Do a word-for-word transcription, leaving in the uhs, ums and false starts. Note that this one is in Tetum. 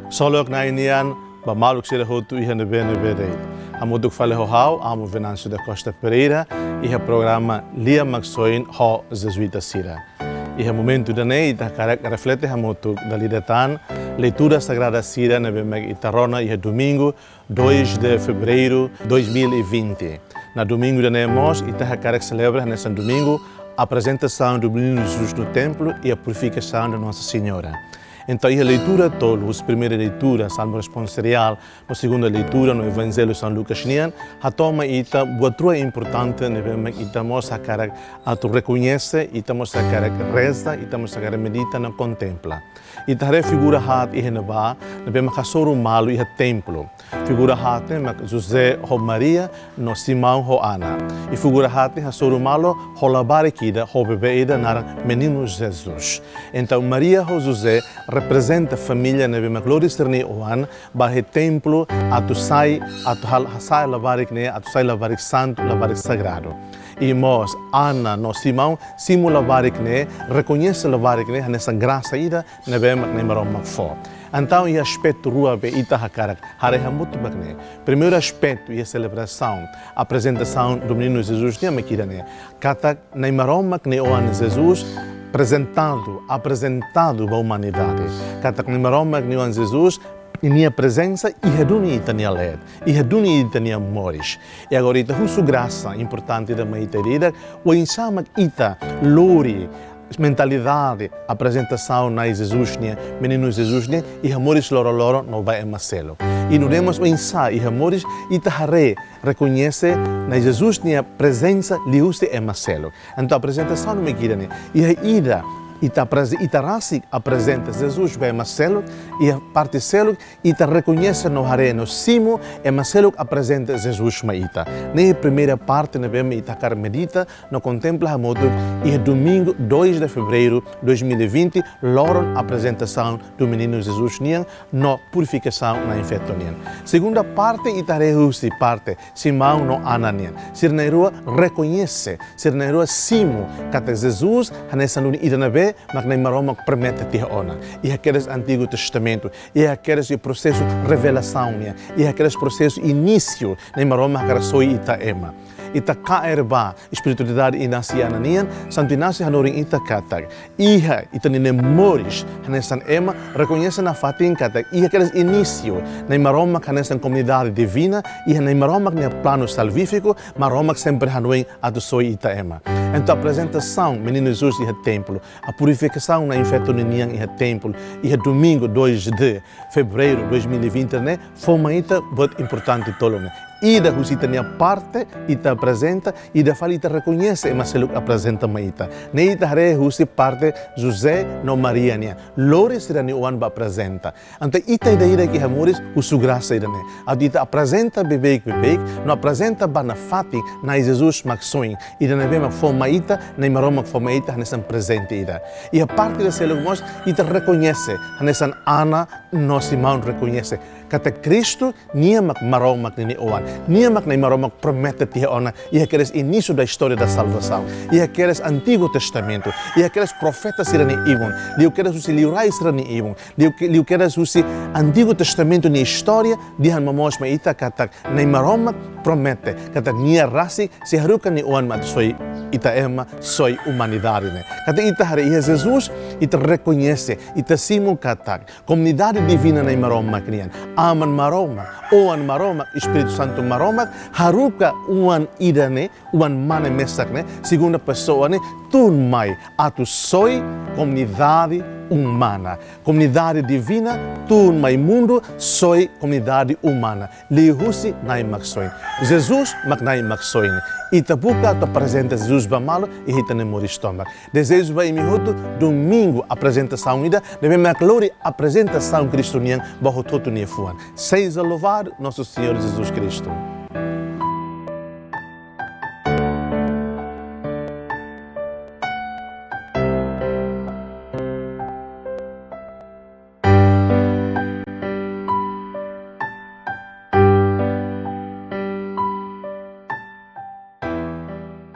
Ksolok Na'i nian ba maluk sira hotu iha ne'ebé-ne'ebé de'it. Hamutuk fali ho ha'u, Amo Venâncio da Costa Pereira, iha programa Lia Maksoin ho Jezuita sira. Iha momentu ida-ne'e ita hakarak reflete hamutuk dala ida tan leitura sagrada sira ne'ebé mak ita rona iha domingu, dois de fevereiro dois mil e vinte. Na domingu ida-ne'e mós ita hakarak selebra hanesan domingu Apresentação do Menino Jesus no Templo e a Purificação de Nossa Senhora. Entaun, iha leitura tolu, husi primeira leitura, Salmu Responsoriál, no segunda leitura, no Evanjellu São Lucas nian, hato'o mai ita buat rua importante ne'ebé mak ita mós hakarak atu rekoñese, ita mós hakarak reza, ita mós hakarak medita no kontempla. Ita haree figura haat iha ne'ebá, ne'ebé mak hasoru malu iha templu. Figura haat ne'e mak José ho Maria no Simão ho Ana. I figura haat ne'e hasoru malu ho labarik ida, ho bebé ida naran Menino Jesus. Entaun, Maria ho José reprezenta família ne'ebé mak lori sira-nia oan ba iha templu atu sai, atu hal-, hasa'e labarik ne'e, atu sai labarik santu, labarik sagradu. I mós Ana no Simão simu labarik ne'e, rekoñese labarik ne'e hanesan grasa ida ne'ebé mak Na'i Maromak fó. Entaun, iha aspetu rua be ita hakarak haree hamutuk mak ne'e. Primeiru aspetu, iha selebrasaun Apresentação do Menino Jesus nian mak ida-ne'e. Katak Na'i Maromak nia oan Jesus aprezentadu, aprezentadu ba umanidade. Katak Na'i Maromak nia oan Jesus, nia prezensa iha duni ita-nia leet, iha duni ita-nia moris. I agora ita husu grasa importante ida mai ita ida-idak, oinsá mak ita lori mentalidade Apresentasaun Na'i Jesus nian, Menino Jesus nian, iha moris loroloron no ba ema seluk. I nune'e mós oinsá iha moris ita haree, rekoñese Na'i Jesus nia prezensa liuhusi ema seluk. Entaun, aprezentasaun ne'e mak ida-ne'e. Iha ida, ita apreze-, ita rasik aprezenta Jesus ba ema seluk, iha parte seluk, ita rekoñese no haree no simu ema seluk aprezenta Jesus mai ita. Ne'e primeira parte ne'ebé mak ita hakarak medita no kontempla hamutuk iha domingu, dois de fevereiro dois mil e vinte, loron Apresentação do Menino Jesus nian no Purificação Na'i Feto nian. Segunda parte, ita haree husi parte Simão no Ana nian. Sira na'in-rua rekoñese, sira na'in-rua simu katak Jesus hanesan duni ida ne'ebé mak Na'i Maromak promete tiha ona. Iha kedas Antigu Testamentu, iha kedas iha prosesu revelasaun nian, iha kedas prosesu inísiu Na'i Maromak hakarak soi ita ema. Ita kaer ba espiritualidade Inácio Ana nian, Santu Inácio hanorin ita katak iha ita-nia moris hanesan ema, rekoñese nafatin katak iha kedas inísiu Na'i Maromak hanesan komunidade divina, iha Na'i Maromak nia planu salvífiku, Maromak sempre hanoin atu soi ita ema. Entaun, aprezentasaun Menino Jesus iha templu, a purifikasaun Na'i Feto ninian iha templu, iha domingu, dois de fevereiro dois mil e vinte ne'e, fó mai ita buat importante tolu ne'e. Ida husi ita-nia parte, ita aprezenta, ida fali ita rekoñese ema seluk aprezenta mai ita. Ne'e ita haree husi parte José no Maria nian. Lori sira-nia oan ba aprezenta. Entaun ita ida-idak iha moris husu grasa ida-ne'e. Atu ita aprezenta beibeik-beibeik, no aprezenta ba nafatin Na'i Jesus Maksoin. Ida ne'ebé mak fó mai ita, Na'i Maromak fó mai ita hanesan prezente ida. Iha parte ida seluk mós, ita rekoñese hanesan Ana no Simão rekoñese katak Kristu, nia mak Maromak ninia oan. Nia mak Na'i Maromak promete tiha ona iha kedas início da história da salvação. Iha kedas Antigu Testamentu. Iha kedas profeta sira-nia ibun. Liu kedas husi liurai sira-nia ibun. Liu ke-, liu kedas husi Antigu Testamentu nia istória, dehan momoos mai ita katak Na'i Maromak promete katak nia rasik sei haruka nia oan mai atu soi ita ema, soi umanidade ne'e. Katak ita haree iha Jesus, ita rekoñese, ita simu katak komunidade divina Na'i Maromak nian, Aman Maromak, Oan Maromak, Espíritu Santu Maromak, haruka oan ida ne'e, oan mane mesak ne'e, segunda pesoa ne'e, tun mai atu soi komunidade umana. Komunidade divina tun mai mundu soi komunidade umana. Liuhusi Na'i Maksoin. Jesus mak Na'i Maksoin. Ita buka atu aprezenta Jesus ba malu iha ita-nia moris tomak. Dezeju ba imi hotu domingu aprezentasaun ida ne'ebé mak lori aprezentasaun Kristu nian ba hotu-hotu nia fuan. Seja louvado nosso Senhor Jesus Cristo.